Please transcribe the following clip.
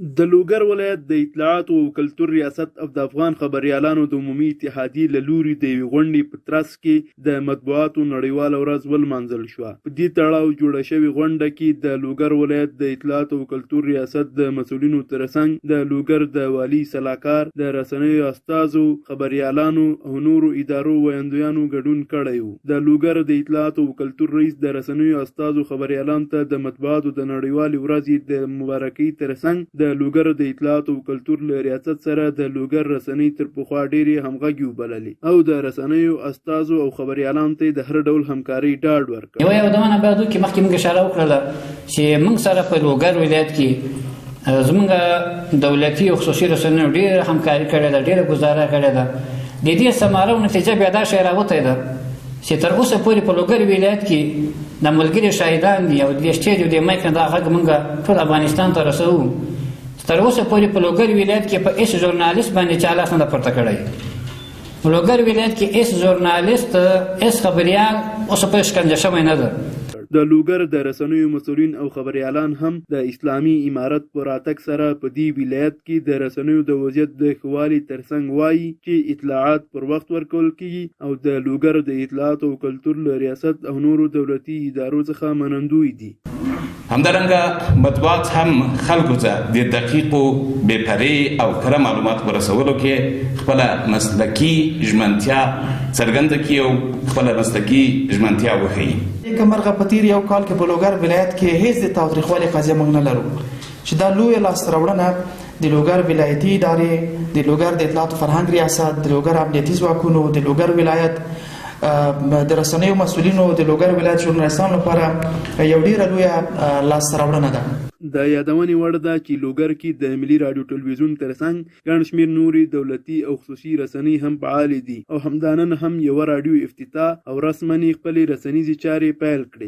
د لوګر ولایت د اطلاعاتو او کلتور ریاست او د افغان خبریالانو د عمومي اتحادیې له لوري د یوې غونډې په ترڅ کې د مطبوعاتو نړیواله ورځ ولمانځل شوه. په دې تړاو جوړه شوې غونډه کې د لوګر ولایت د اطلاعاتو او کلتور ریاست د مسؤلینو ترڅنګ د لوګر د والي سلاکار، د رسنیو استازو، خبریالانو او نورو ادارو ویاندویانو ګډون کړی و. د لوګر د اطلاعاتو او کلتور رئیس د رسنیو استازو خبریالانو ته د مطبوعاتو د نړیوالې ورځې د مبارکۍ ترڅنګ د لوګر د اطلاعاتو او کلتور له ریاست سره د لوګر رسنۍ تر پخوا ډېرې همغږې وبللې او د رسنیو استازو او خبریالانو ته یې د هر ډول همکارۍ ډاډ ورکړ. یوه یادونه باید وکړي، مخکې موږ اشاره وکړله چې موږ سره په لوګر ولایت کې زموږ دولتي او خصوصي رسنیو ډېره همکاري کړې ده، ډېره ګزاره کړې ده. د دې ثمره او نتیجه بیا دا شی راوتی ده چې تر اوسه پورې په لوګر ولایت کې د ملګري شاهدان دي او د دې سټیج او د مایک نه دا غږ موږ ټول افغانستان ته رسوو. تر اوسه پورې په لوګر ولایت کې په هېڅ ژورنالیست باندې چا لاس نه ده پورته کړی. په لوګر ولایت کې هېڅ ژورنالیست، هېڅ خبریال اوسه پورې شکنجه شوی نه ده. د لوګر د رسنیو مسؤلین او خبریالان هم د اسلامي امارت په راتګ سره په دې ولایت کې د رسنیو د وضعیت د ښه والي ترڅنګ وايي چې اطلاعات پر وخت ورکول کېږي او د لوګر د اطلاعاتو او کلتور له ریاست او نورو دولتي ادارو څخه منندوی دي. همدارنګه مطبوعات هم خلکو ته د دقیقو، بې پرې او کره معلوماتو په رسولو کې خپله مسلکي ژمنتیا څرګنده کړي او خپله مسلکي ژمنتیا وښيي. نیکه مرغه په تیر یو کال کې په لوګر ولایت کې هیڅ د تاوتریخوالي قضیه موږ نه لرو چې دا لویه لاسته راوړنه د لوګر ولایتي ادارې، د لوګر د اطلاعات فرهنګ ریاست، د لوګر امنیتي ځواکونو، د لوګر ولایت د رسنیو مسؤلینو، د لوګر ولایت ژورنالیستانو لپاره یو ډیره لویه لاسته راوړنه ده. د یادونې وړ ده چې لوګر کې د ملي راډیو ټلویزیون ترڅنګ ګڼ شمېر نورې دولتي او خصوصي رسنۍ هم فعالې دي او همدا نن هم یوه راډیو افتتاح او رسماً یې خپلې رسنیزې چارې پیل کړې.